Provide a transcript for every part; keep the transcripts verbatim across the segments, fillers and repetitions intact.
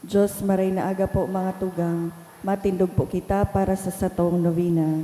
Diyos, maray na aga po, mga tugang. Matindog po kita para sa satong novena.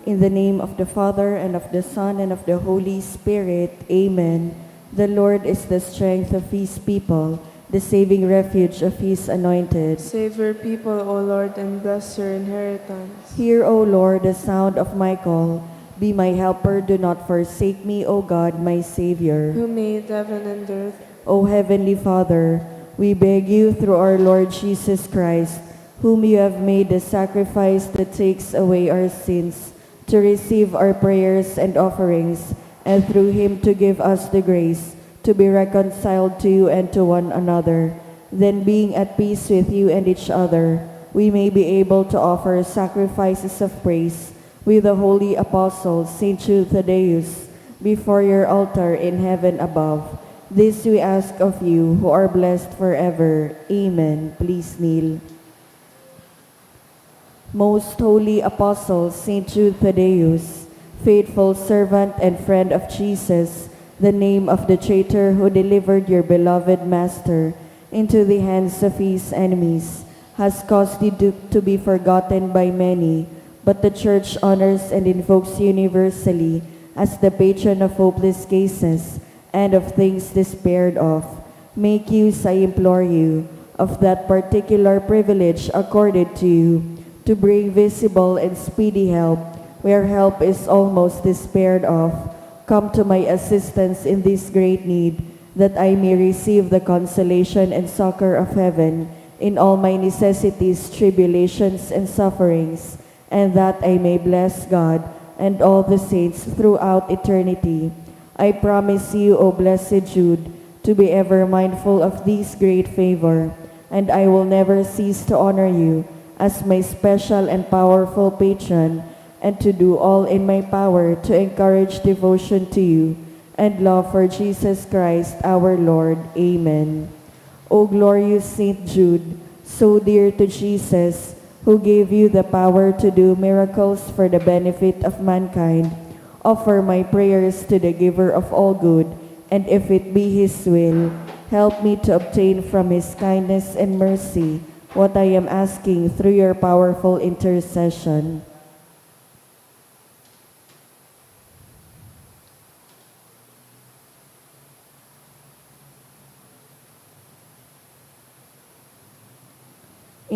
In the name of the Father, and of the Son, and of the Holy Spirit. Amen. The Lord is the strength of his people, the saving refuge of his anointed. Save your people, O Lord, and bless your inheritance. Hear, O Lord, the sound of my call. Be my helper, do not forsake me, O God, my Savior. Who made heaven and earth. O Heavenly Father, we beg you through our Lord Jesus Christ, whom you have made the sacrifice that takes away our sins, to receive our prayers and offerings, and through him to give us the grace to be reconciled to you and to one another. Then, being at peace with you and each other, we may be able to offer sacrifices of praise with the holy apostle, Saint Jude Thaddeus, before your altar in heaven above. This we ask of you, who are blessed forever. Amen. Please kneel. Most holy apostle, Saint Jude Thaddeus, faithful servant and friend of Jesus, the name of the traitor who delivered your beloved Master into the hands of his enemies, has caused you to, to be forgotten by many, but the Church honors and invokes you universally as the patron of hopeless cases and of things despaired of. Make use, I implore you, of that particular privilege accorded to you, to bring visible and speedy help where help is almost despaired of. Come to my assistance in this great need, that I may receive the consolation and succor of heaven in all my necessities, tribulations, and sufferings, and that I may bless God and all the saints throughout eternity. I promise you, O blessed Jude, to be ever mindful of this great favor, and I will never cease to honor you as my special and powerful patron, and to do all in my power to encourage devotion to you and love for Jesus Christ our Lord. Amen. O glorious Saint Jude, so dear to Jesus, who gave you the power to do miracles for the benefit of mankind, offer my prayers to the Giver of all good, and if it be His will, help me to obtain from His kindness and mercy what I am asking through your powerful intercession.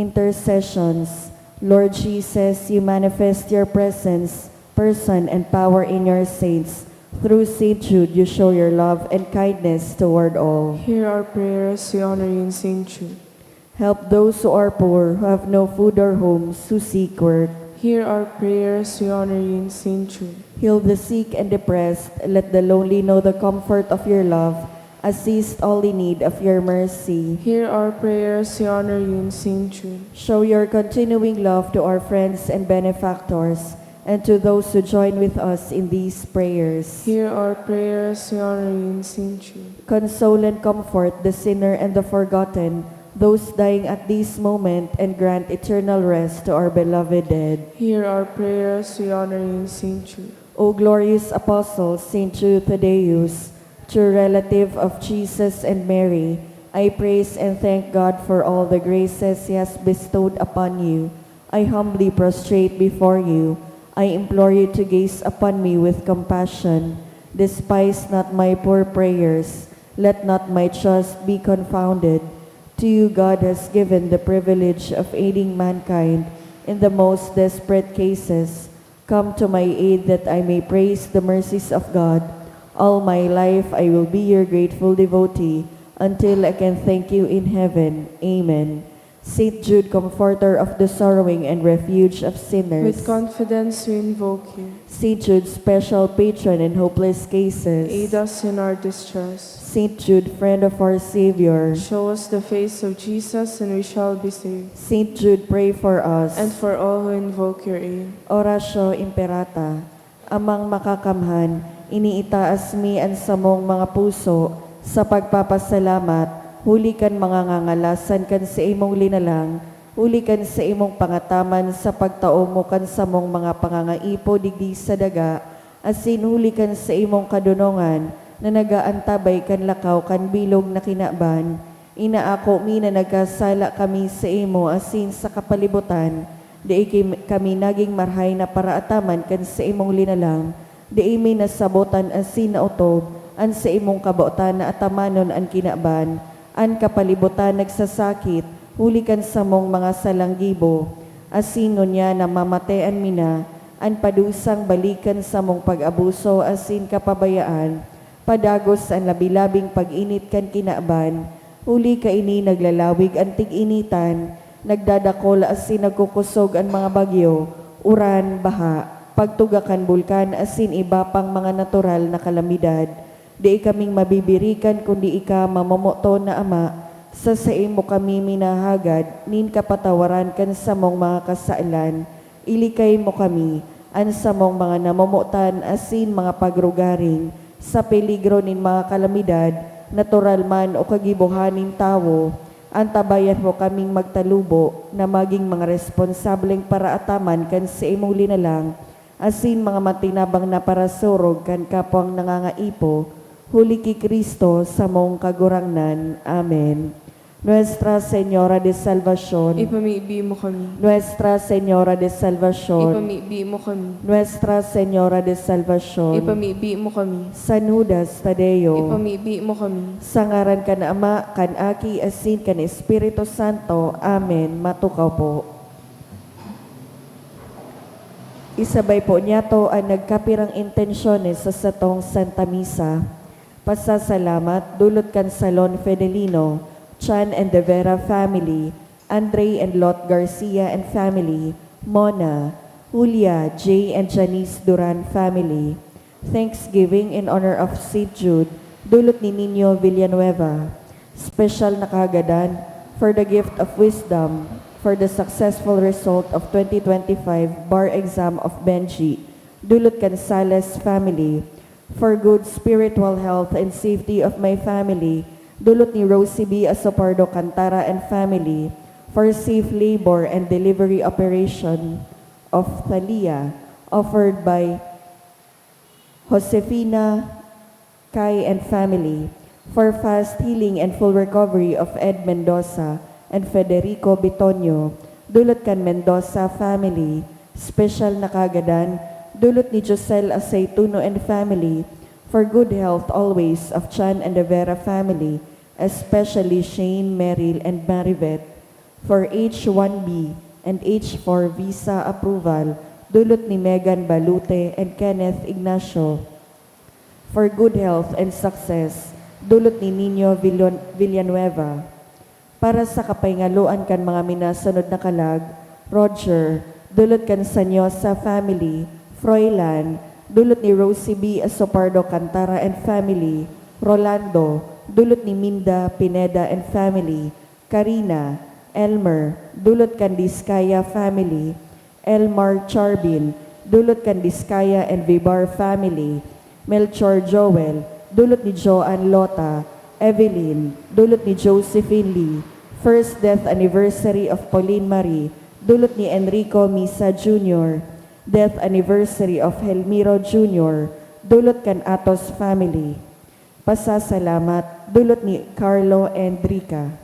Intercessions. Lord Jesus, you manifest your presence, person, and power in your saints. Through Saint Jude, you show your love and kindness toward all. Hear our prayers, we honor you in Saint Jude. Help those who are poor, who have no food or homes, who seek work. Hear our prayers, we honor you in Saint Jude. Heal the sick and depressed. Let the lonely know the comfort of your love. Assist all in need of your mercy. Hear our prayers, we honor you in Saint Jude. Show your continuing love to our friends and benefactors, and to those who join with us in these prayers. Hear our prayers, we honor you in Saint Jude. Console and comfort the sinner and the forgotten, those dying at this moment, and grant eternal rest to our beloved dead. Hear our prayers, we honor you in Saint Jude. O glorious Apostle, Saint Jude Thaddeus, true relative of Jesus and Mary, I praise and thank God for all the graces He has bestowed upon you. I humbly prostrate before you. I implore you to gaze upon me with compassion. Despise not my poor prayers. Let not my trust be confounded. To you God has given the privilege of aiding mankind in the most desperate cases. Come to my aid that I may praise the mercies of God. All my life I will be your grateful devotee until I can thank you in heaven. Amen. Saint Jude, comforter of the sorrowing and refuge of sinners. With confidence we invoke you. Saint Jude, special patron in hopeless cases. Aid us in our distress. Saint Jude, friend of our Savior. Show us the face of Jesus and we shall be saved. Saint Jude, pray for us. And for all who invoke your aid. Oratio Imperata. Amang Makakamhan, iniitaas mi an samong mga puso sa pagpapasalamat huli kan mga ngangalasan kan saimong linalang, huli kan saimong pangataman sa pagtao mo kan samong mga pangangaipo digdi sa daga, asin huli kan saimong kadonongan na nag-aantabay kan lakaw kan bilog na kinaban. Inaako mi na nagkasala kami saimo asin sa kapalibutan, dai kim-, kami nagin marahay na paraataman kan saimong linalang, dai mi nasabotan asin naotob an saimong kabotan na atamanon an kinaban. An kapalibutan nagsasakit huli kan samong mga salang gibo, asin ngunyan namamatean mi na an padusang balik kan samong pag-abuso asin kapabayaan, padagos an labi-labing pag-init kan kinaban. Huli kaini naglalawig an tig-initan, nagdadakol asin nagkukosog an mga bagyo, uran, baha, pagtuga kan bulkan asin iba pang mga natural na kalamidad. Dai kaming mabibirikan kundi ika, mamomoton na Ama, sa saimo kami minahagad nin kapatawaran kan samong mga kasalan. Ilikay mo kami, an samong mga namomotan asin mga pagrugaring, sa peligro nin mga kalamidad, natural man o kagibohan nin tawo. Antabayan mo kaming magtalubo na magin mga responsableng paraataman kan saimong linalang, asin mga matinabang na parasurog kan kapwang nangangaipo, huli ki Cristo, samong Kagurangnan. Amen. Nuestra Señora de Salvacion. Ipamibi mo kami. Nuestra Señora de Salvacion. Ipamibi mo kami. Nuestra Señora de Salvacion. Ipamibi mo kami. San Judas Tadeo. Ipamibi mo kami. Sa ngaran kan Ama, kan Aki, asin kan Espiritu Santo. Amen. Matukaw po. Isabay po niyato an nagkapirang intensyones sa satong Santa Misa. Pasasalamat dulot kan Salon Fidelino, Chan and De Vera family, Andre and Lot Garcia and family, Mona, Julia, Jay and Janice Duran family. Thanksgiving in honor of Saint Jude, dulot ni Nino Villanueva. Special na kahagadan for the gift of wisdom for the successful result of twenty twenty-five bar exam of Benji, dulot kan Sales family. For good spiritual health and safety of my family, dulot ni Rosie B Asopardo Cantara and family. For safe labor and delivery operation of Thalia, offered by Josefina Kai and family. For fast healing and full recovery of Ed Mendoza and Federico Bitonio, dulot kan Mendoza family. Special na kahagadan, dulot ni Josel Aceituno and family. For good health always of Chan and De Vera family, especially Shane, Meryl, and Marivet. For H one B and H four visa approval, dulot ni Megan Balute and Kenneth Ignacio. For good health and success, dulot ni Nino Villan-, Villanueva. Para sa kapahingaloan kan mga minasunod na kalag, Roger, dulot kan Sanyosa family, Froilan, dulot ni Rosie B Asopardo Cantara and family, Rolando, dulot ni Minda Pineda and family, Karina, Elmer, dulot kan Diskaya family, Elmar Charbin, dulot kan Diskaya and Vibar family, Melchor Joel, dulot ni Joan Lota, Evelyn, dulot ni Josephine Lee, first death anniversary of Pauline Marie, dulot ni Enrico Misa Junior, death anniversary of Helmiro Junior, dulot kan Atos family. Pasasalamat, dulot ni Carlo and Rica.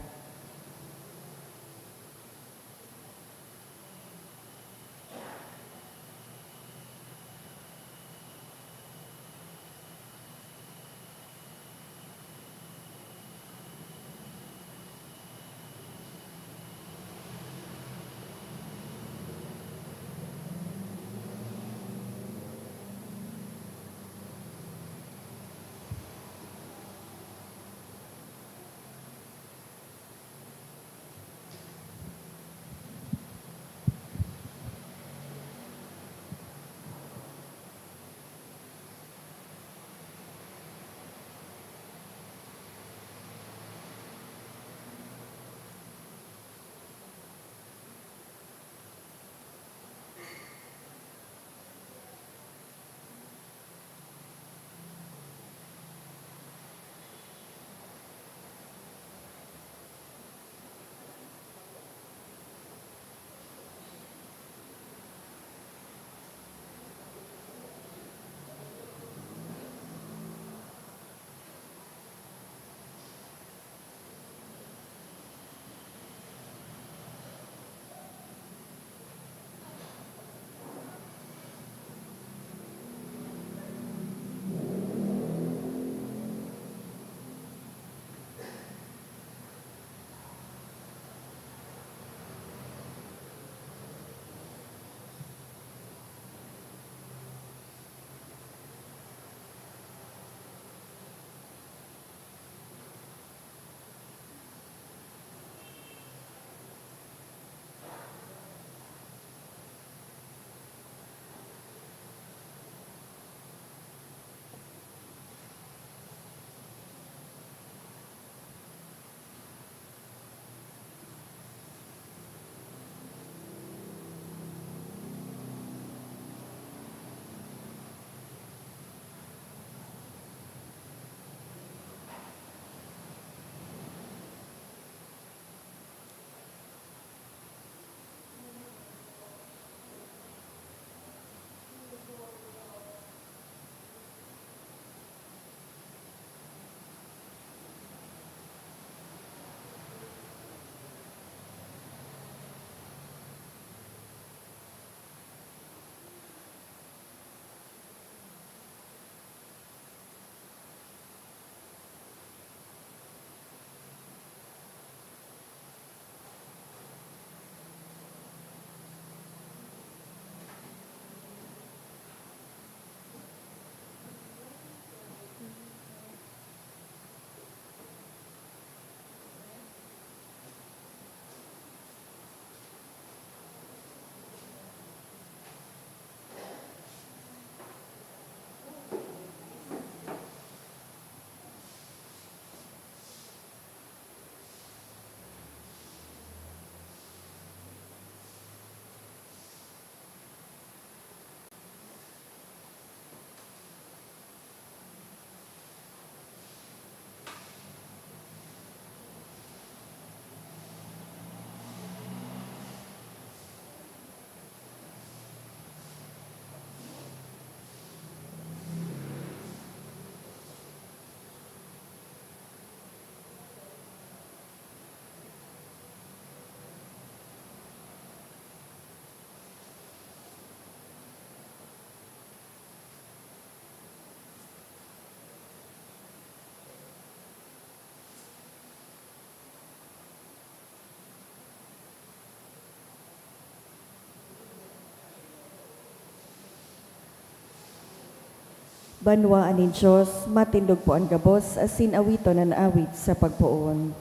Banwaan nin Dios, matindog po an gabos, asin awiton an awit sa pagpoon.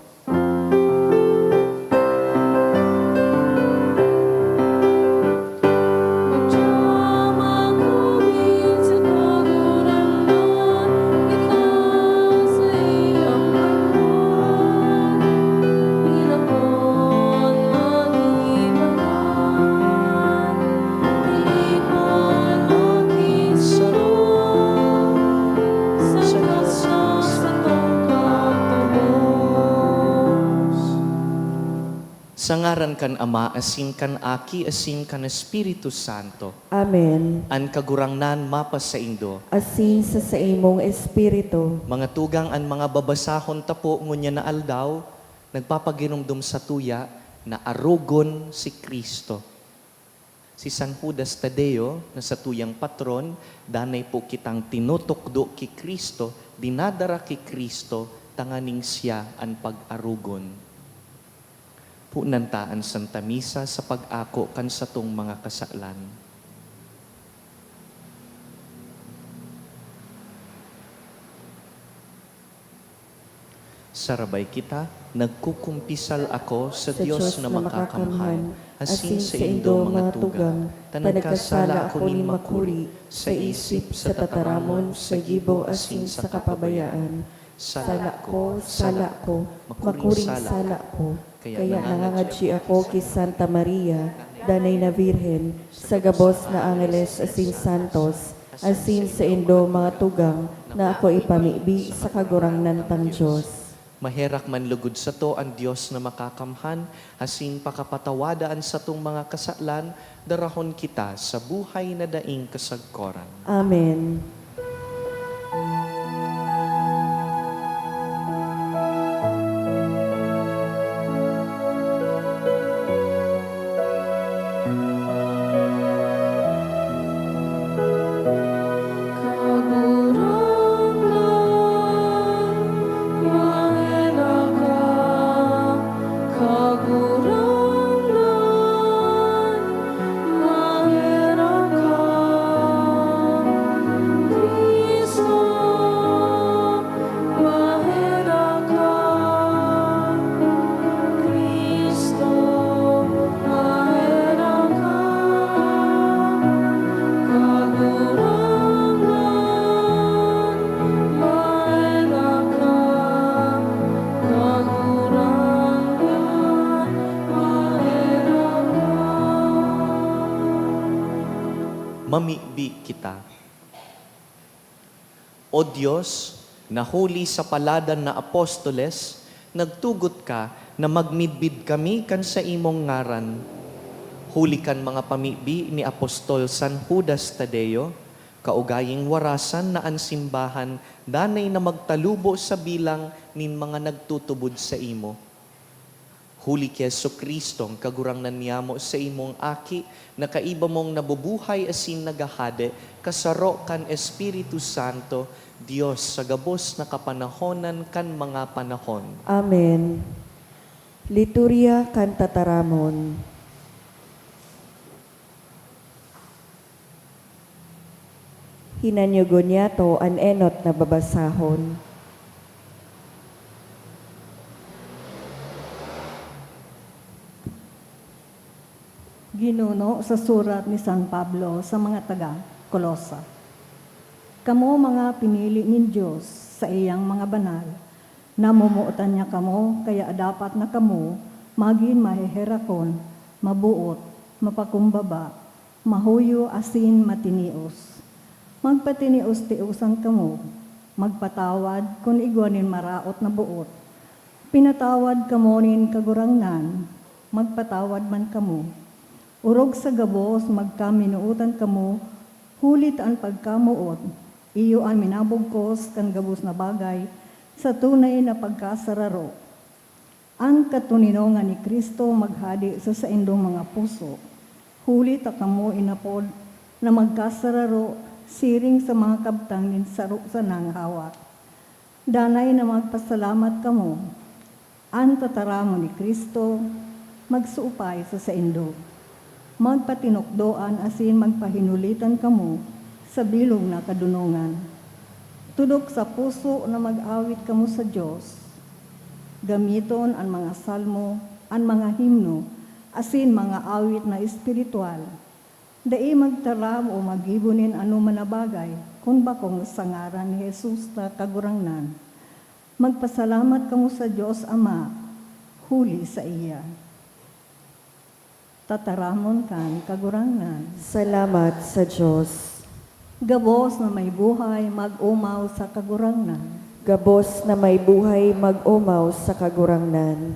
Sa ngaran kan Ama, asin kan Aki, asin kan Espiritu Santo. Amen. An Kagurangnan mapasaindo. Asin sa saimong espiritu. Mga tugang, an mga babasahon ta po ngunyan na aldaw, nagpapagiromdom satuya na arogon si Cristo. Si San Judas Tadeo, na satuyang patron, danay po kitang tinutukdo ki Cristo, dinadara ki Cristo, tanganing siya an pag-arogon. Punan ta an Santa Misa sa pag-ako kan satong mga kasalan. Sarabay kita, nagkukumpisal ako sa Dios na makakamhan, asin saindo, mga tugang, ta nagkasala ako nin makuri, sa isip, sa tataramon, sa gibo, asin sa kapabayaan. Sala ko, sala ko, makuring sala ko. Kaya nangangadyi ako ki Santa Maria, Danay na Birhen, sa gabos na angeles asin santos, asin saindo, mga tugang, na ako ipamibi sa Kagurangnan tang Dios. Maherak man lugod sato an Dios na makakamhan, asin pakapatawada an satong mga kasalan, darahon kita sa buhay na daing kasagkoran. Amen. Mamibi kita. O Dios, na huli sa paladan na apostoles, nagtugot ka na magmidbid kami kan saimong ngaran. Huli kan mga pamibi ni Apostol San Judas Tadeo, kaugaying warasan na an simbahan danay na magtalubo sa bilang nin mga nagtutubod saimo. Huli ki Jesu-Cristo, an Kagurangnan niyamo, saimong Aki, na kaiba mong nabubuhay asin naghahade, kasaro kan Espiritu Santo, Dios sa gabos na kapanahonan kan mga panahon. Amen. Liturya kan Tataramon. Hinanyogon niyato an enot na babasahon. Ginuno sa surat ni San Pablo sa mga taga Colosa. Kamo mga pinili nin Dios, saiyang mga banal, namomotan niya kamo, kaya dapat na kamo magin maheherakon, maboot, mapakumbaba, mahuyo asin matinios. Magpatinios-tiosan kamo, magpatawad kun igwa nin maraot na boot. Pinatawad kamo nin Kagurangnan, magpatawad man kamo. Orog sa gabos, magkaminootan kamo, huli ta an pagkamoot, iyo an minabugkos kan gabos na bagay sa tunay na pagkasararo. An katoninongan ni Cristo maghade sa saindong mga puso, huli ta kamo inapod na magkasararo siring sa mga kabtang nin saro sanang hawak. Danay na magpasalamat kamo. An tataramon ni Cristo magsuupay sa saindo. Magpatinukdoan asin magpahinulitan kamo sa bilog na kadonongan. Tudok sa puso na mag-awit kamo sa Dios. Gamiton an mga salmo, an mga himno, asin mga awit na espiritual. Dai magtaram o maggibo nin anoman na bagay, kun bakong sa ngaran ni Jesus na Kagurangnan. Magpasalamat kamo sa Dios Ama, huli saiya. Tataramon kan Kagurangnan. Salamat sa Dios. Gabos na may buhay, mag-omaw sa Kagurangnan. Gabos na may buhay, mag-omaw sa Kagurangnan.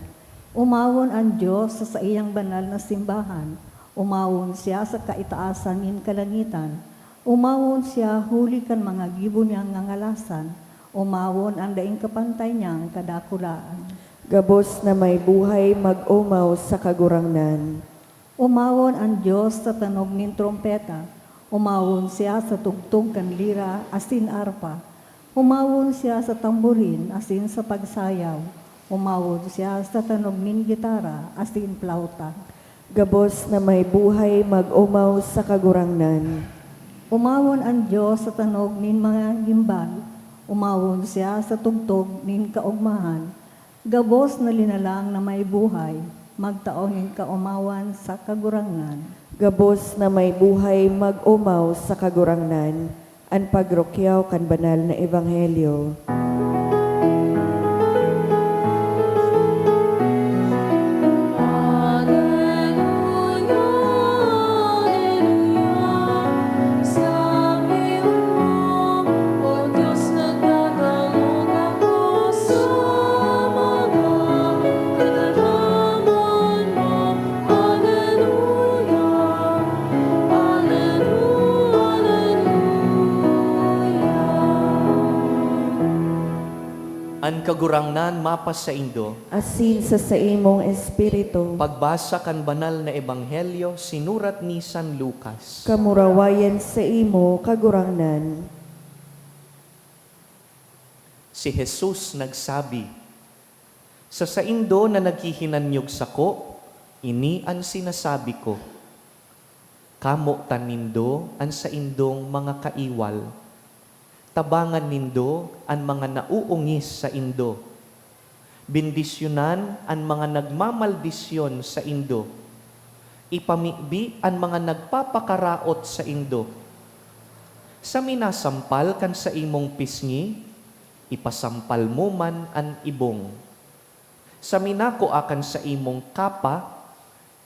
Omawon an Dios sa saiyang banal na simbahan. Omawon siya sa kaitaasan nin kalangitan. Omawon siya huli kan mga gibo niyang ngangalasan. Omawon an daing kapantay niyang kadakulaan. Gabos na may buhay, mag-omaw sa Kagurangnan. Omawon an Dios sa tanog nin trompeta. Omawon siya sa tugtog kan lira asin arpa. Omawon siya sa tamborin asin sa pagsayaw. Omawon siya sa tanog nin gitara asin plauta. Gabos na may buhay, mag-omaw sa Kagurangnan. Omawon an Dios sa tanog nin mga gimbal. Omawon siya sa tugtog nin kaogmahan. Gabos na linalang na may buhay, magtao nin kaomawan sa Kagurangnan. Gabos na may buhay, mag-omaw sa Kagurangnan. An pagrukyaw kan banal na ebanghelyo. An Kagurangnan mapasaindo. Asin sa saimong espiritu. Pagbasa kan Banal na Ebanghelyo sinurat ni San Lucas. Kamurawayan saimo, Kagurangnan. Si Jesus nagsabi, "Sa saindo na naghihinanyog sako, ini an sinasabi ko." Kamotan nindo an saindong mga kaiwal. Tabangan nindo an mga nauungis saindo. Bendisyonan an mga nagmamaldisyon saindo. Ipamibi an mga nagpapakaraot saindo. Sa minasampal kan saimong pisngi, ipasampal mo man an ibong. Sa minakua kan saimong kapa,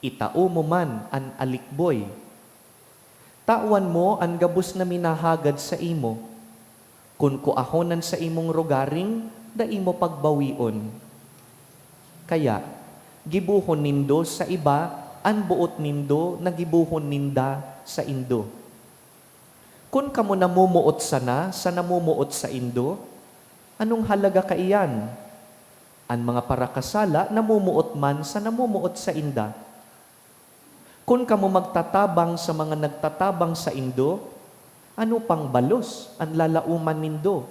itao mo man an alikboy. Tawan mo an gabos na minahagad saimo. Kun kuahon an saimong rogaring, dai mo pagbawion. Kaya, gibohon nindo sa iba an boot nindo na gibohon ninda saindo. Kun kamo namomoot sana sa namomoot saindo, anong halaga kaiyan? An mga parakasala namomoot man sa namomoot sainda. Kun kamo magtatabang sa mga nagtatabang saindo, ano pang balos an lalaoman nindo?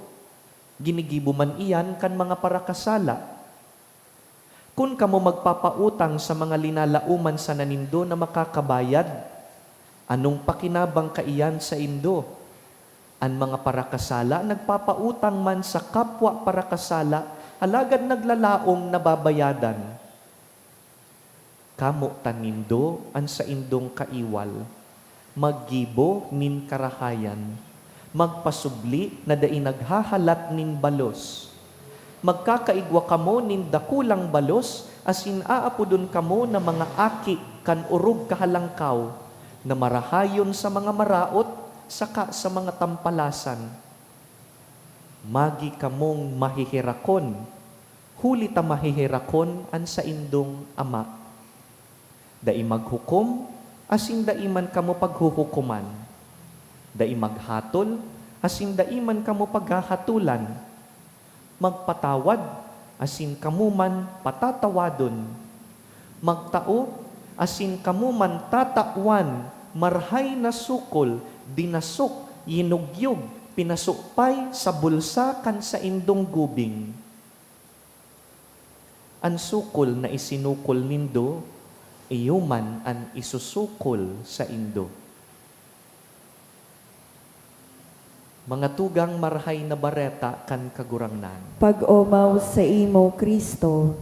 Ginigibo man iyan kan mga parakasala. Kun kamo magpapautang sa mga linalaoman sana nindo na makakabayad, anong pakinabang kaiyan saindo? An mga parakasala nagpapautang man sa kapwa parakasala, alagad naglalaom na babayadan. Kamotan nindo an saindong kaiwal. Maggibo nin karahayan. Magpasubli na dai naghahalat nin balos. Magkakaigwa kamo nin dakulang balos, asin aapodon kamo na mga aki kan orog kahalangkaw, na marahayon sa mga maraot saka sa mga tampalasan. Magi kamong maheherakon, huli ta maheherakon an saindong Ama. Dai maghukom, asin dai man kamo paghuhukoman. Dai maghatol, asin dai man kamo paghahatolan. Magpatawad, asin kamo man patatawadon. Magtao, asin kamo man tatawan. Marahay na sukol, dinasok, yinugyog, pinasupay sa bulsa kan saindong gubing. An sukol na isinukol nindo, iyo man an isusukol saindo. Mga tugang, Marahay na Bareta kan Kagurangnan. Pag-omaw saimo, Cristo.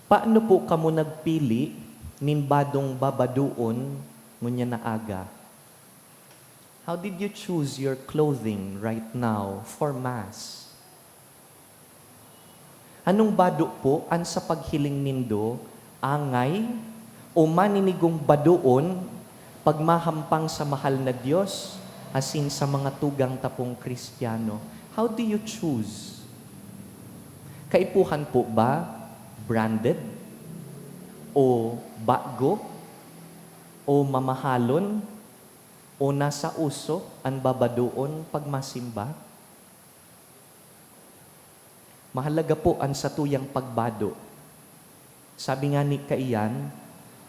Paano po kamo nagpili nin badong babadoon ngunyan na aga? How did you choose your clothing right now for Mass? Anong bado po an sa paghiling nindo, angay o maninigong badoon pagmahampang sa mahal na Dios asin sa mga tugang ta pong Kristiyano? How do you choose? Kaipuhan po ba branded o bago o mamahalon o nasa uso an babadoon pagmasimba? Mahalaga po an satuyang pagbado. Sabi nga ni kaiyan,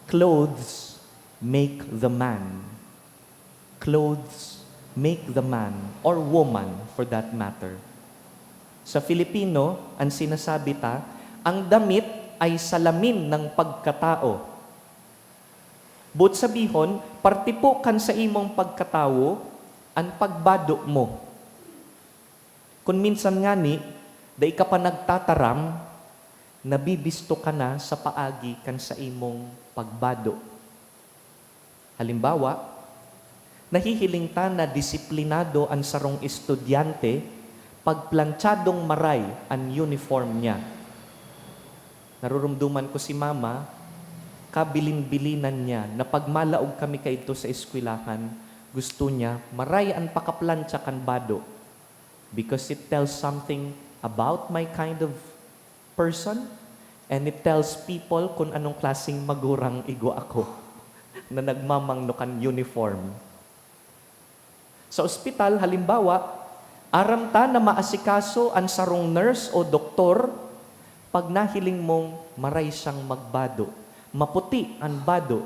"Clothes make the man." Clothes make the man or woman for that matter. Sa Filipino, an sinasabi ta, "Ang damit ay salamin ng pagkatao." Boot sabihon, parte po kan saimong pagkatawo an pagbado mo. Kun minsan ngani, dai ka pa nagtataram, nabibisto ka na sa paagi kan saimong pagbado. Halimbawa, nahihiling ta na disiplinado an sarong estudyante pag plantsadong maray an uniform niya. Narurumduman ko si Mama, kabilin-bilinan niya na pag malaog kami kaidto sa eskwelahan, gusto niya maray an pakaplantsa kan bado. Because it tells something about my kind of person, and it tells people kun anong klaseng magurang igwa ako na nagmamangno kan uniform. Sa ospital, halimbawa, aram ta na maasikaso an sarong nurse o doktor pag nahiling mong maray siyang magbado, maputi an bado.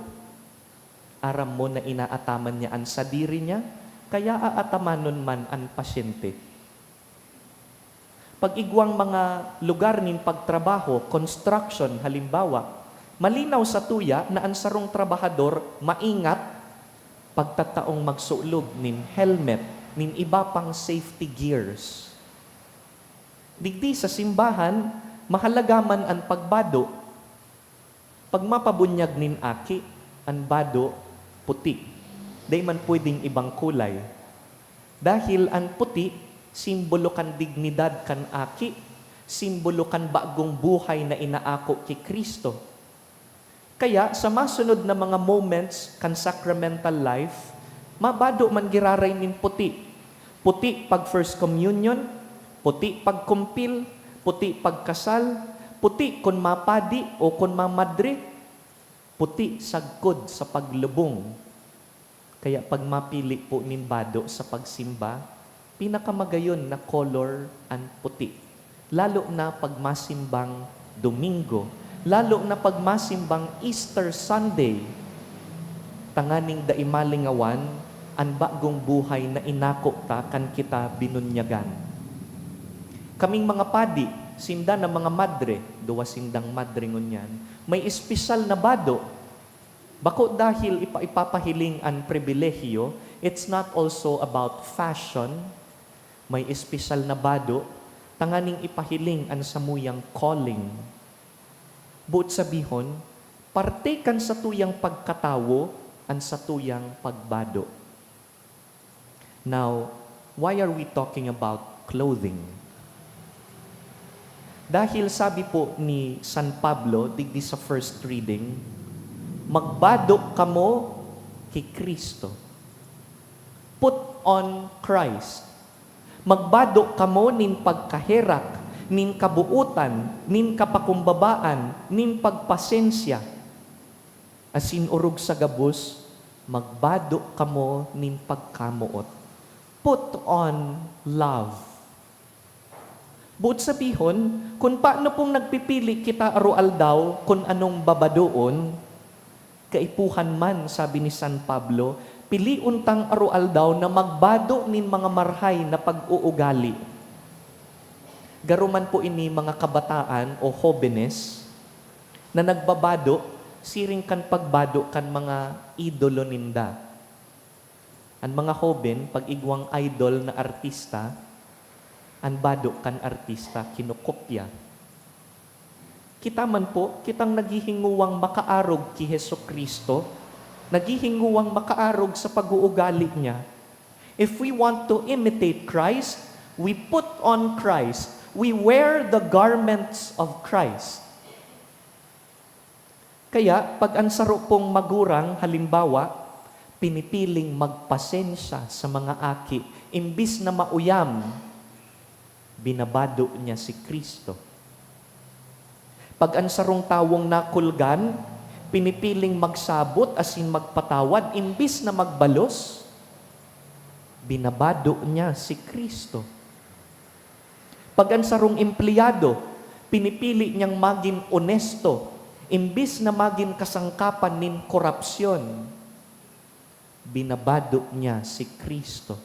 Aram mo na inaataman niya an sadiri niya, kaya aatamanon man an pasyente. Pag-igwang mga lugar nin pagtrabaho, construction, halimbawa, malinaw satuya na an sarong trabahador maingat pagtataong magsulob nin helmet, nin iba pang safety gears. Digdi sa simbahan, mahalaga man an pagbado. Pag mapabunyag nin aki, an bado, puti. Dai man pwedeng ibang kulay. Dahil an puti, simbolo kan dignidad kan aki, simbolo kan bagong buhay na inaako ki Cristo. Kaya, sa masunod na mga moments kan sacramental life, mabado man giraray nin puti. Puti pag First Communion, puti pag kumpil, puti pag kasal, puti kun mapadi o kun mamadre, puti sagkod sa paglubong. Kaya pag mapili po nin bado sa pagsimba, pinakamagayon na color an puti. Lalo na pag masimbang Domingo, lalo na pag masimbang Easter Sunday, tanganing dai malingawan an bagong buhay na inako ta kan kita binunyagan. Kaming mga padi, sinda na mga madre, duwa sindang madre ngunyan, may espesyal na bado. Bako dahil ipa-, ipapahiling an pribilehiyo, it's not also about fashion. May espesyal na bado, tanganing ipahiling an samuyang calling. Boot sabihon, parte kan satuyang pagkatawo an satuyang pagbado. Now, why are we talking about clothing? Dahil sabi po ni San Pablo digdi sa first reading, "Magbado kamo ki Cristo." Put on Christ. Magbado kamo nin pagkaherak, nin kabootan, nin kapakumbabaan, nin pagpasensya. Asin orog sa gabos, magbado kamo nin pagkamoot. Put on love. Boot sabihon, kun paano pong nagpipili kita aroaldaw kun anong babadoon, kaipuhan man, sabi ni San Pablo, pilion tang aroaldaw na magbado nin mga marhay na pag-uugali. Garo man po ini mga kabataan o hobenes na nagbabado siring kan pagbado kan mga idolo ninda. An mga hoben, pag igwang idol na artista, an bado kan artista kinokopya. Kita man po, kitang naghihinguwang makaarog ki Jesu-Cristo, naghihinguwang makaarog sa pag-uugali niya. If we want to imitate Christ, we put on Christ. We wear the garments of Christ. Kaya, pag an saro pong magurang, halimbawa, pinipiling magpasensya sa mga aki, imbis na mauyam, binabado niya si Cristo. Pag an sarong tawong nakulgan, pinipiling magsabot asin magpatawad imbis na magbalos, binabado niya si Cristo. Pag an sarong empleyado, pinipili niyang magin onesto imbis na magin kasangkapan nin korapsyon, binabado niya si Cristo.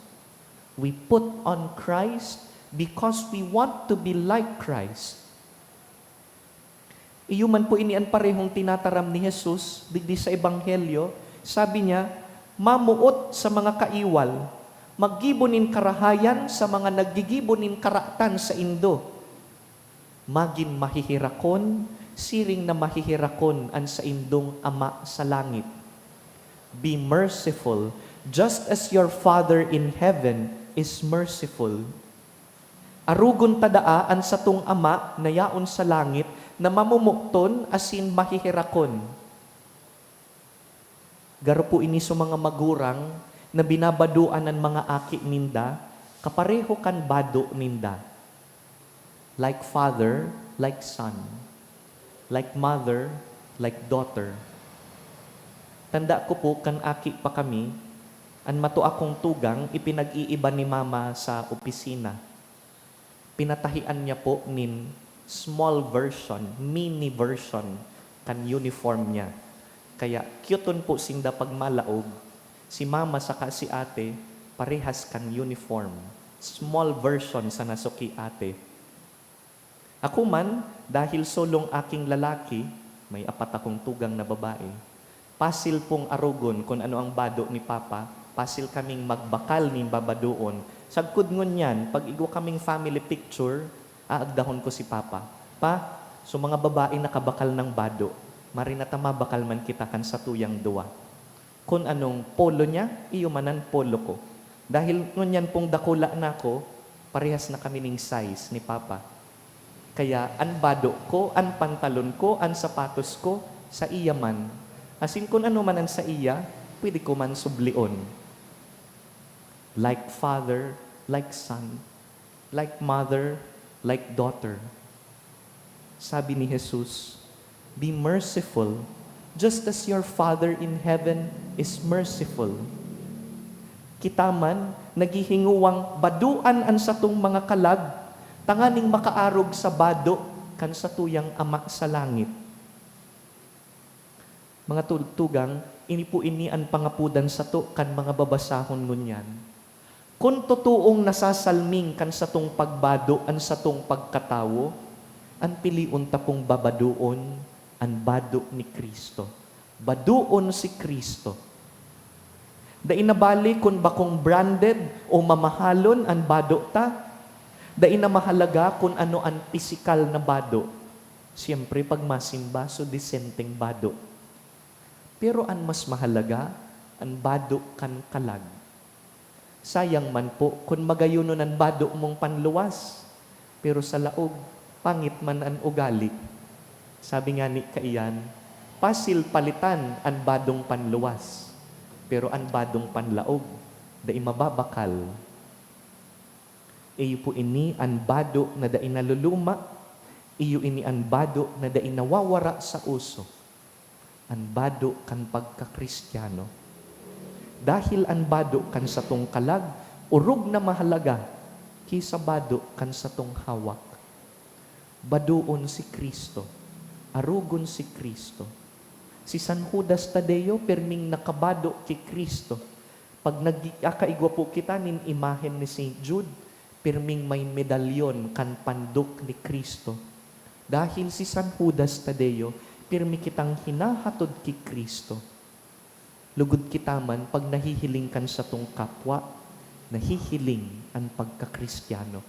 We put on Christ because we want to be like Christ. Iyo man po ini an parehong tinataram ni Jesus digdi sa Ebanghelyo. Sabi niya, "Mamoot sa mga kaiwal, maggibo nin karahayan sa mga naggigibo nin karatan saindo. Magin maheherakon, siring na maheherakon an saindong Ama sa langit." Be merciful, just as your Father in heaven is merciful. Arogon ta daa an satong Ama na yaon sa langit na mamomokton asin maheherakon. Garo po ini sa mga magurang na binabadoan an mga aki ninda, kapareho kan bado ninda. Like father, like son. Like mother, like daughter. Tanda ko po, kan aki pa kami, an mato akong tugang ipinag-iiba ni mama sa opisina. Pinatahian niya po nin small version, mini version kan uniform niya. Kaya cute-on po sinda pag malaog, si mama saka si ate, parehas kan uniform. Small version sana so ki ate. Ako man, dahil solong aking lalaki, may apat akong tugang na babae, pasil pong arogon kun ano ang bado ni Papa, pasil kaming magbakal nin babadoon. Sagkod ngunyan, pag igwa kaming family picture, aagdahon ko si Papa, "Pa, so mga babae nakabakal ng bado, maray na ta mabakal man kita kan satuyang duwa." Kun anong polo niya, iyo man an polo ko. Dahil ngunyan pong dakula na ako, parehas na kami ning size ni Papa. Kaya an bado ko, an pantalon ko, an sapatos ko, saiya man. Asin kun ano man an saiya, pwede ko man sublion. Like father, like son, like mother, like daughter. Sabi ni Jesus, "Be merciful, just as your Father in heaven is merciful." Kita man, naghihinguwang badoan an satong mga kalag, tanganing makaarog sa bado kan satuyang Ama sa langit. Mga tugtugang, ini po ini an pangapodan sato kan mga babasahon ngunyan. Kun totoong nasasalming kan satong pagbado an satong pagkatawo, an pilion ta pong babadoon, an bado ni Cristo. Badoon si Cristo. Dai na bale kun bakong branded o mamahalon an bado ta. Dai na mahalaga kun ano an pisikal na bado. Siyempre, pag masimba, so disenteng bado. Pero an mas mahalaga, an bado kan kalag. Sayang man po kun magayonon an bado mong panluwas, pero sa laog, pangit man an ugali. Sabi ngani kaiyan, pasil palitan an badong panluwas, pero an badong panlaog, dai mababakal. Iyo po ini an bado na dai naluluma, iyo ini an bado na dai nawawara sa uso, an bado kan pagka-Kristiyano. Dahil an bado kan satong kalag orog na mahalaga ki sa bado kan satong hawak. Badoon si Cristo, arogon si Cristo. Si San Judas Tadeo pirming nakabado ki Cristo. Pag nagkakaigwa po kita nin imahen ni Saint Jude, Pirming may medalyon kan pandok ni Cristo. Dahil si San Judas Tadeo, pirmi kitang hinahatod ki Cristo. Lugod kita man pag nahihiling kan satong kapwa, nahihiling an pagkakristiyano.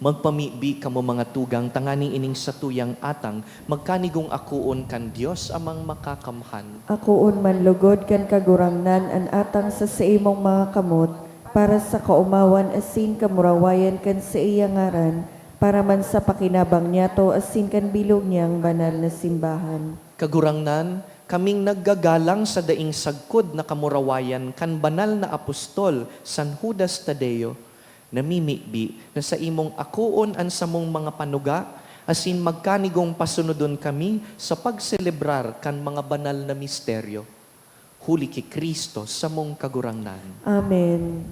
Magpamibi kamo, mga tugang, tanganing ining satuyang atang magkanigong akoon kan Dios Amang Makakamhan. Akoon man lugod kan Kagurangnan an atang sa saimong mga kamot, para sa kaomawan asin kamurawayan kan saiya ngaran, para man sa pakinabang niyato asin kan bilog niyang banal na simbahan. Kagurangnan, kaming naggagalang sa daing sagkod na kamurawayan kan banal na apostol, San Judas Tadeo, namimibi na saimong akoon an samong mga panuga, asin magkanigong pasunodon kami sa pagselebrar kan mga banal na misteryo. Huli ki Cristo, samong Kagurangnan. Amen.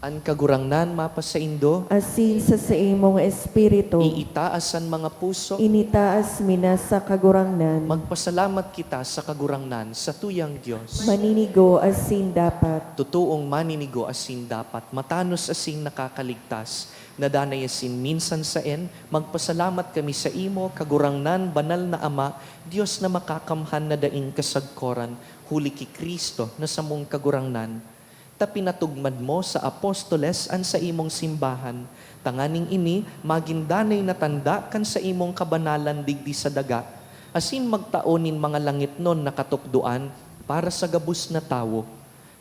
An Kagurangnan mapasaindo. Asin sa saimong espiritu. Iitaas an mga puso. Initaas mi na sa Kagurangnan. Magpasalamat kita sa Kagurangnan, satuyang Dios. Maninigo asin dapat. Totoong maninigo asin dapat, matanos asin nakakaligtas, na danay asin minsan saen, magpasalamat kami saimo, Kagurangnan, Banal na Ama, Dios na makakamhan na daing kasagkoran, huli ki Cristo na samong Kagurangnan, ta pinatugmad mo sa apostoles an saimong simbahan, tanganing ini magin danay na tanda kan saimong kabanalan digdi sa daga, asin magtao nin mga langitnon na katukdoan para sa gabos na tawo.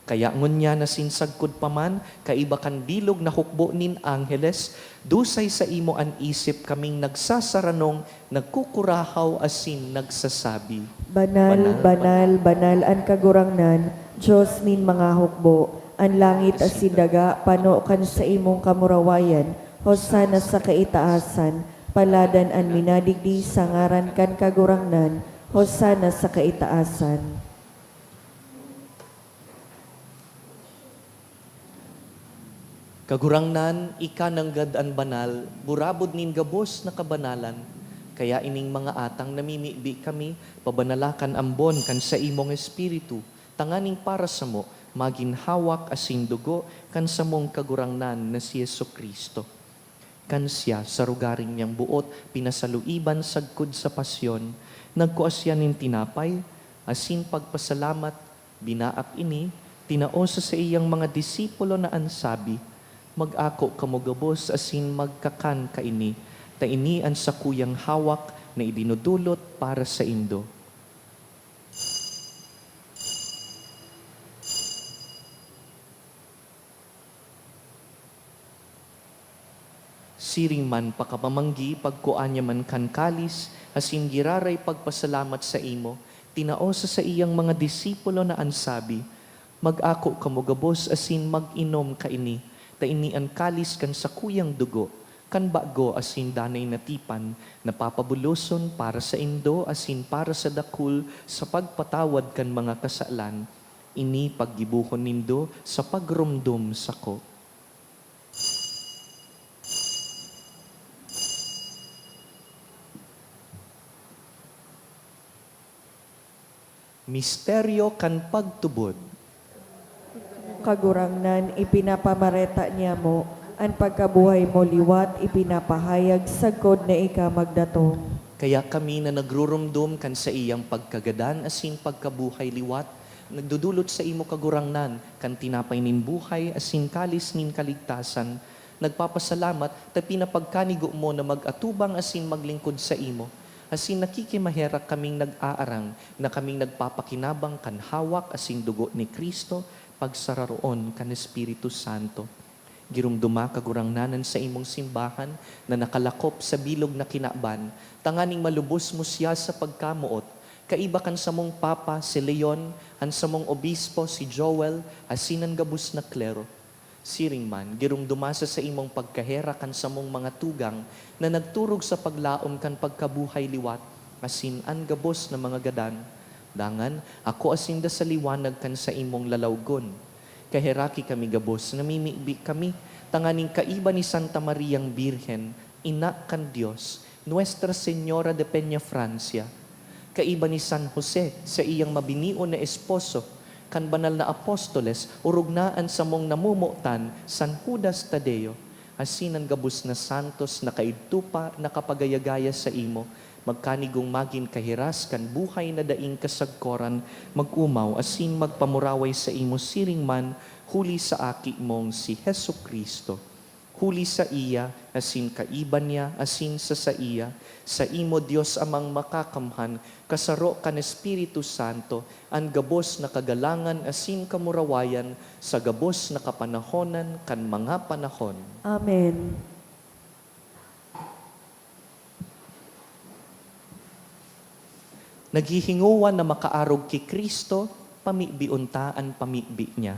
Kaya ngunyan asin sagkod pa man, kaiba kan bilog na hukbo nin angheles, dusay saimo an isip kaming nagsasaranong, nagkukurahaw asin nagsasabi, Banal, banal, banal, banal an Kagurangnan, Dios nin mga hukbo. An langit asin daga pano kan saimong kamurawayan. Hosana sa kaitaasan. Paladan an minadigdi sa ngaran kan Kagurangnan. Hosana sa kaitaasan. Kagurangnan, ika nanggad an banal, burabod nin gabos na kabanalan. Kaya ining mga atang namimibi kami, pabanala kan ambon kan saimong Espiritu, tanganing para samo magin hawak asin dugo kan samong Kagurangnan na si Jesu-Cristo. Kan siya, sa rogaring niyang boot pinasaluiban sagkod sa pasyon, nagkua siya nin tinapay, asin pagpasalamat, binaak ini, tinao sa saiyang mga disipulo na an sabi, "Mag-ako kamo gabos asin magkakan kaini, ta ini an sakuyang hawak na idinodolot para saindo." Siring man pakapamanggi, pagkua niya man kan kalis, asin giraray pagpasalamat saimo, tinao sa saiyang mga disipulo na an sabi, "Mag-ako kamo gabos asin mag-inom kaini, ta ini an kalis kan sakuyang dugo, kan bago asin danay na tipan, na papabuloson para saindo asin para sa dakul sa pagpatawad kan mga kasalan. Ini paggibohon nindo sa pagromdom sako." Misteryo kan pagtubod. Kagurangnan, ipinapamareta niamo an pagkabuhay mo liwat, ipinapahayag sagkod na ika magdatong. Kaya kami na nagrurumdom kan saiyang pagkagadan asin pagkabuhay liwat, nagdudulot sa imo, Kagurangnan, kan tinapay nin buhay asin kalis nin kaligtasan, nagpapasalamat ta pinapagkanigo mo na mag-atubang asin maglingkod saimo. Asin nakikimaherak kaming nag-aarang na kaming nagpapakinabang kan hawak asin dugo ni Cristo, pagsararoon kan Espiritu Santo. Giromdoma, Kagurangnan, an saimong simbahan na nakalakop sa bilog na kinaban, tanganing malubos mo siya sa pagkamoot, kaiba kan samong Papa, si Leon, an samong Obispo, si Joel, asin an gabos na klero. Siring man, giromdoma sa saimong pagkaherak an samong mga tugang na nagturog sa paglaom kan pagkabuhay liwat, asin an gabos na mga gadan. Dangan, akoa sinda sa liwanag kan saimong lalawgon. Kaheraki kami gabos, namimibi kami, tanganing kaiba ni Santa Mariang Birhen, Ina kan Dios, Nuestra Señora de Peñafrancia, kaiba ni San Jose, saiyang mabinion na esposo, kan banal na apostoles, orog na an samong namomotan, San Judas Tadeo, asin an gabos na santos na kaidto pa nakapagaya-gaya saimo, magkanigong magin kahiras kan buhay na daing kasagkoran, mag-omaw asin magpamuraway saimo siring man huli sa Aki mong si Jesu-Cristo. Huli saiya, asin kaiba niya, asin sa saiya, saimo, Dios Amang Makakamhan, kasaro kan Espiritu Santo, an gabos na kagalangan asin kamurawayan sa gabos na kapanahonan kan mga panahon. Amen. Naghihingowa na makaarog ki Cristo, pamibion ta an pamibi niya.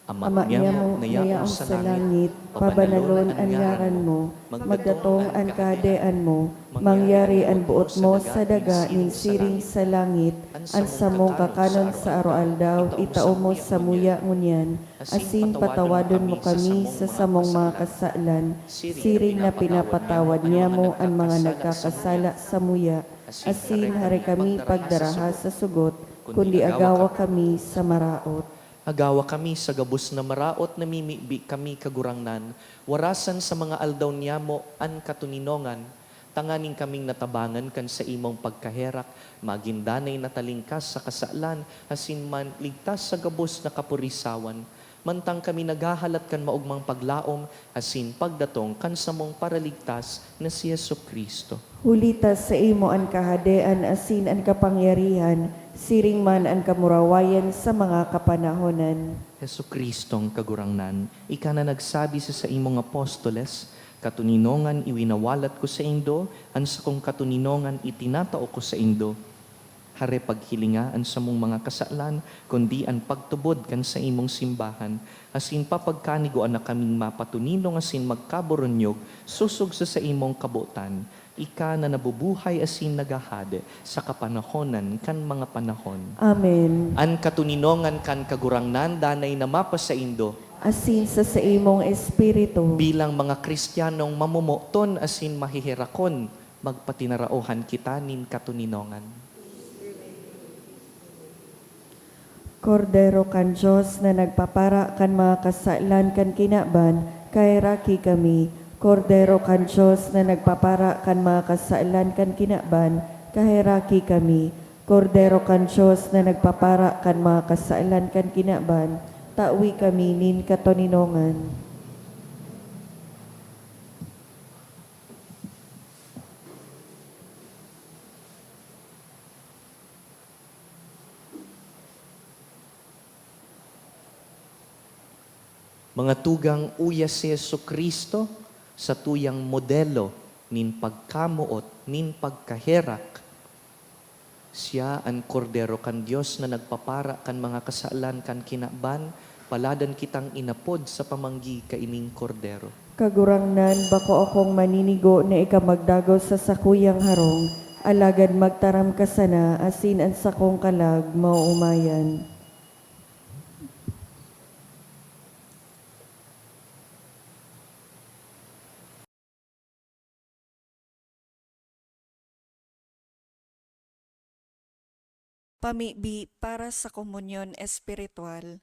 Ama niamo na yaon sa langit, pabanalon an ngaran mo, magdatong an Kahadean mo, mangyari an boot mo sa daga nin siring sa langit. An samong kakanon sa aroaldaw, itao mo samuya ngunyan, asin patawadon mo kami sa samong mga kasalan, siring na pinapatawad niamo an mga nagkakasala samuya, asin hari kami pagdaraha sa sugot, kundi agawa kami sa maraot. Agawa kami sa gabos na maraot, namimibi kami, Kagurangnan, warasan sa mga aldaw niamo an katoninongan, tanganing kaming natabangan kan saimong pagkaherak, magin danay na talingkas sa kasalan, asin man ligtas sa gabos na kapurisawan, mantang kami naghahalat kan maogmang paglaom asin pagdatong kan samong Paraligtas na si Jesu-Cristo. Huli ta saimo an kahadean asin an kapangyarihan, siring man an kamurawayan sa mga kapanahonan. Jesu-Cristong Kagurangnan, ika na nagsabi sa saimong apostoles, "Katoninongan iwinawalat ko saindo, an sakong katoninongan itinatao ko saindo." Hare paghilinga an samong mga kasalan, kundi an pagtubod kan saimong simbahan, asin papagkanigoan na kaming mapatoninong asin magkaburunyog sosog sa saimong kabotan, ika na nabubuhay asin naghahade sa kapanahonan kan mga panahon. Amen. An katoninongan kan Kagurangnan danay na mapasaindo. Asin sa saimong espiritu. Bilang mga Kristiyanong mamomoton asin maheherakon, magpatinaraohan kita nin katoninongan. Kordero kan Dios na nagpapara kan mga kasalan kan kinaban, kaheraki kami. Kordero kan Dios na nagpapara kan mga kasalan kan kinaban, kaheraki kami. Kordero kan Dios na nagpapara kan mga kasalan kan kinaban, tawi kami nin katoninongan. Mga tugang, uya si Jesu-Cristo, satuyang modelo nin pagkamoot, nin pagkaherak. Siya an Kordero kan Dios na nagpapara kan mga kasalan kan kinaban, paladan kitang inapod sa pamanggi kaining Kordero. Kagurangnan, bako akong maninigo na ika magdagos sa sakuyang harong, alagad magtaram ka sana asin an sakong kalag maoomayan. Pamibi para sa komunyon espiritual.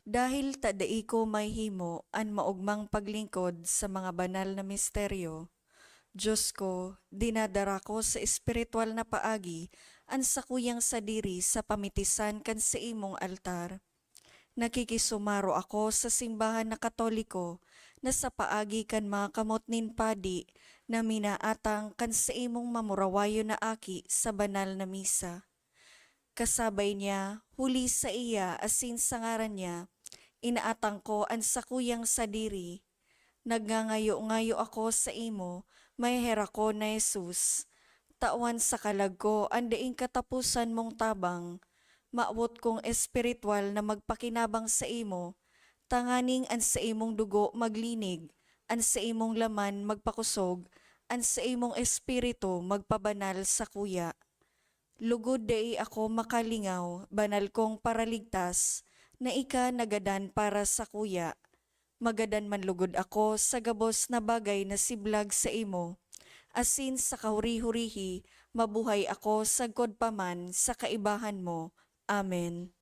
Dahil ta dai ko mahimo an maogmang paglingkod sa mga banal na misteryo, Dios ko, dinadara ko sa espiritual na paagi an sakuyang sadiri sa pamitisan kan saimong altar. Nakikisumaro ako sa simbahan na Katoliko na sa paagi kan mga kamot nin padi na minaatang kan saimong mamurawayon na aki sa banal na misa. Kasabay niya, huli saiya asin sa ngaran niya, inaatang ko an sakuyang sadiri. Nagngangayo-ngayo ako saimo, maheherakon na Jesus. Tawan sa kalag ko an daing kataposan mong tabang. Mawot kong espiritual na magpakinabang saimo, tanganing an saimong dugo maglinig, an saimong laman magpakosog, an saimong espiritu magpabanal sakuya. Lugod dai ako makalingaw, banal kong Paraligtas, na ika nagadan para sakuya. Magadan man lugod ako sa gabos na bagay na siblag saimo, asin sa kahuri-hurihi mabuhay ako sagkod pa man sa kaibahan mo. Amen.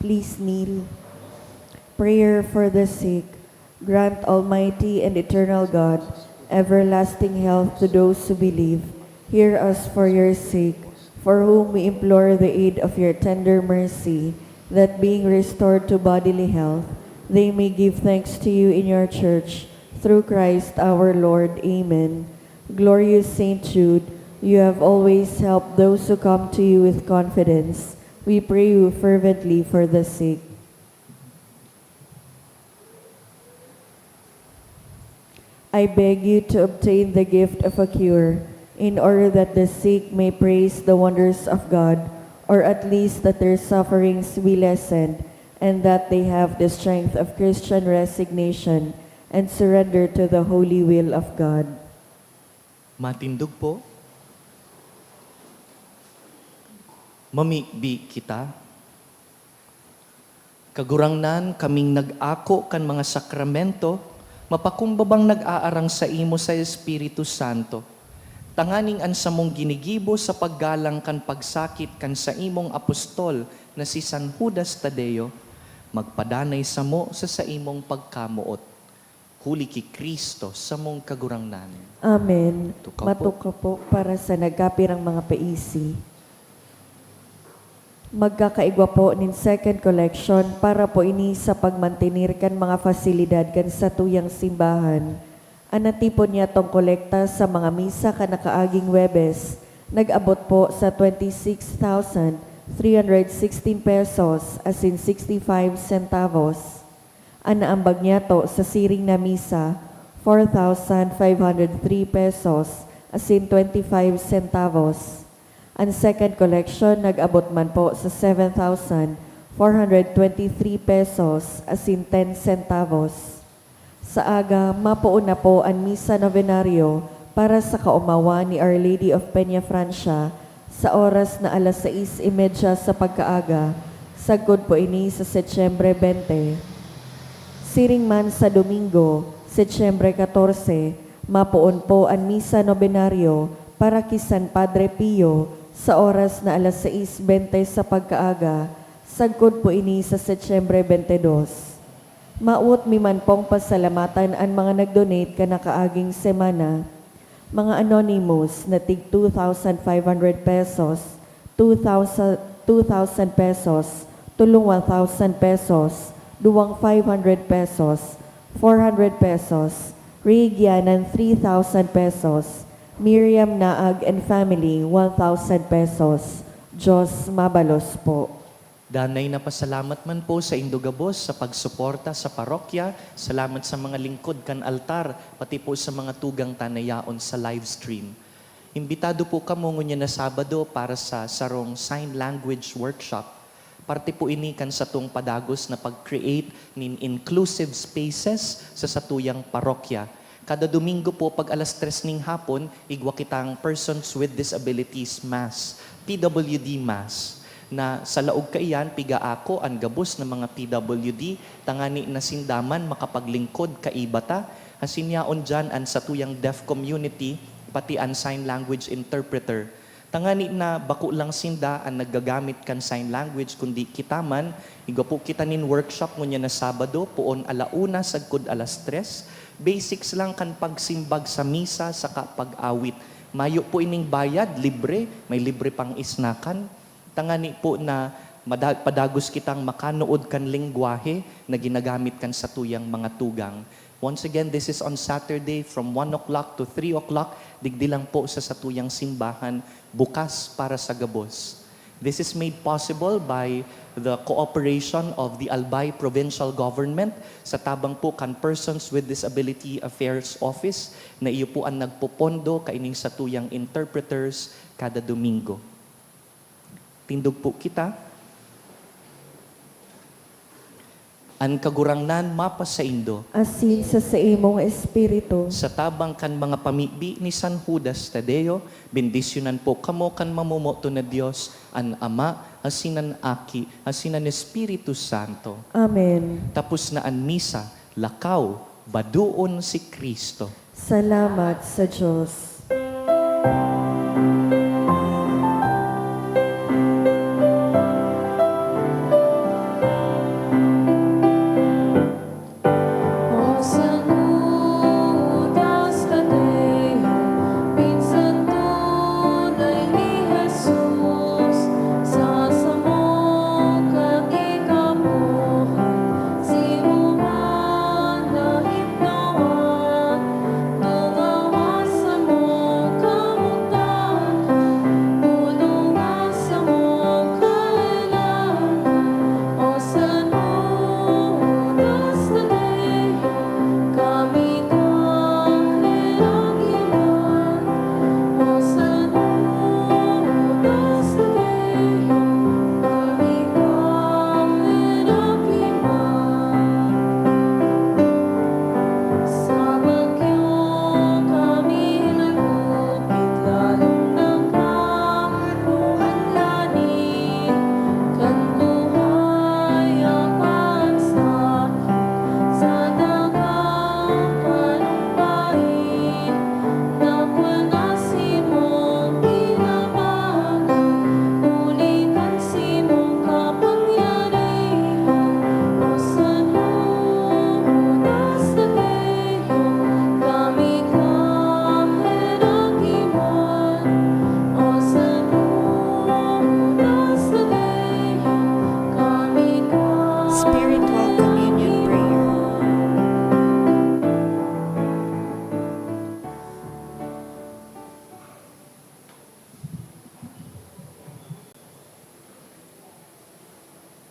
Please kneel. Prayer for the sick. Grant, Almighty and eternal God, everlasting health to those who believe. Hear us for your sake, for whom we implore the aid of your tender mercy, that being restored to bodily health, they may give thanks to you in your church, through Christ our Lord. Amen. Glorious Saint Jude, you have always helped those who come to you with confidence. We pray you fervently for the sick. I beg you to obtain the gift of a cure, in order that the sick may praise the wonders of God, or at least that their sufferings be lessened, and that they have the strength of Christian resignation and surrender to the holy will of God. Matindog po. Mamibi kita. Kagurangnan, kaming nag-ako kan mga sakramento, mapakumbabang nag-aarang saimo sa Espiritu Santo, tanganing an samong ginigibo sa paggalang kan pagsakit kan saimong apostol na si San Judas Tadeo, magpadanay samo sa saimong pagkamoot. Huli ki Cristo, samong Kagurangnan. Amen. Tukaw po. Matukaw po para sa nagkapirang mga paisi. Magkakaigwa po nin second collection para po ini sa pagmantener kan mga fasilidad kan satuyang simbahan. An natipon niyatong kolekta sa mga misa kan nakaaging Huwebes nag-abot po sa twenty six thousand three hundred sixteen pesos asin sixty five centavos. An naambag niyato sa siring na misa, four thousand five hundred three pesos asin twenty five centavos. An second collection nag-abot man po sa seven thousand four hundred twenty three pesos asin ten centavos. Sa aga, mapoon na po an misa novenario para sa kaomawan ni Our Lady of Peña Francia sa oras na alas sais y media sa pagkaaga, sagkod po ini sa Setyembre bente. Siring man sa Domingo, Setyembre katorse, mapoon po an misa nobenario para ki San Padre Pio sa oras na alas sais bente sa pagkaaga, sagkod po ini sa Setyembre bente dos. Mawot mi man pong pasalamatan an mga nag-donate kan nakaaging semana. Mga anonymous na tig two thousand five hundred pesos, two thousand, two thousand pesos, tolong one thousand pesos, duwang five hundred pesos, four hundred pesos, Ray Gianan three thousand pesos, Miriam Naag and family one thousand pesos. Diyos mabalos po. Danay na pasalamat man po sa indo gabos sa pagsuporta sa parokya. Salamat sa mga lingkod kan altar, pati po sa mga tugang ta na yaon sa live stream. Imbitado po kamo ngunyan na Sabado para sa sarong sign language workshop. Parte po ini kan satong padagos na pag-create nin inclusive spaces sa satuyang parokya. Kada Domingo po, pag alas tres ning hapon, igwa kitang Persons with Disabilities Mass, P W D Mass, na sa laog kaiyan, piga ako an gabos na mga P W D, tangani na sinda man makapaglingkod kaiba ta, asin yaon diyan an satuyang deaf community, pati an sign language interpreter. Tangani na bako lang sinda an naggagamit kan sign language, kundi kita man. Igwa po kita nin workshop ngunyan na Sabado, poon ala una sagkod alas tres. Basics lang kan pagsimbag sa misa saka pag-awit. Mayo po ining bayad, libre, may libre pang isnakan. Tangani po na mada-, padagos kitang makanood kan lengwahe na ginagamit kan satuyang mga tugang. Once again, this is on Saturday from one o'clock to three o'clock. Digdi lang po sa satuyang simbahan, bukas para sa gabos. This is made possible by the cooperation of the Albay Provincial Government sa tabang po kan Persons with Disability Affairs Office, na iyo po an nagpopondo kaining satuyang interpreters kada Domingo. Tindog po kita. An Kagurangnan mapasaindo. Asin sa saimong espiritu. Sa tabang kan mga pamibi ni San Judas Tadeo, bendisyonan po kamo kan mamomoton na Dios, an Ama, asin an Aki, asin an Espiritu Santo. Amen. Tapos na an misa, lakaw, badoon si Cristo. Salamat sa Dios.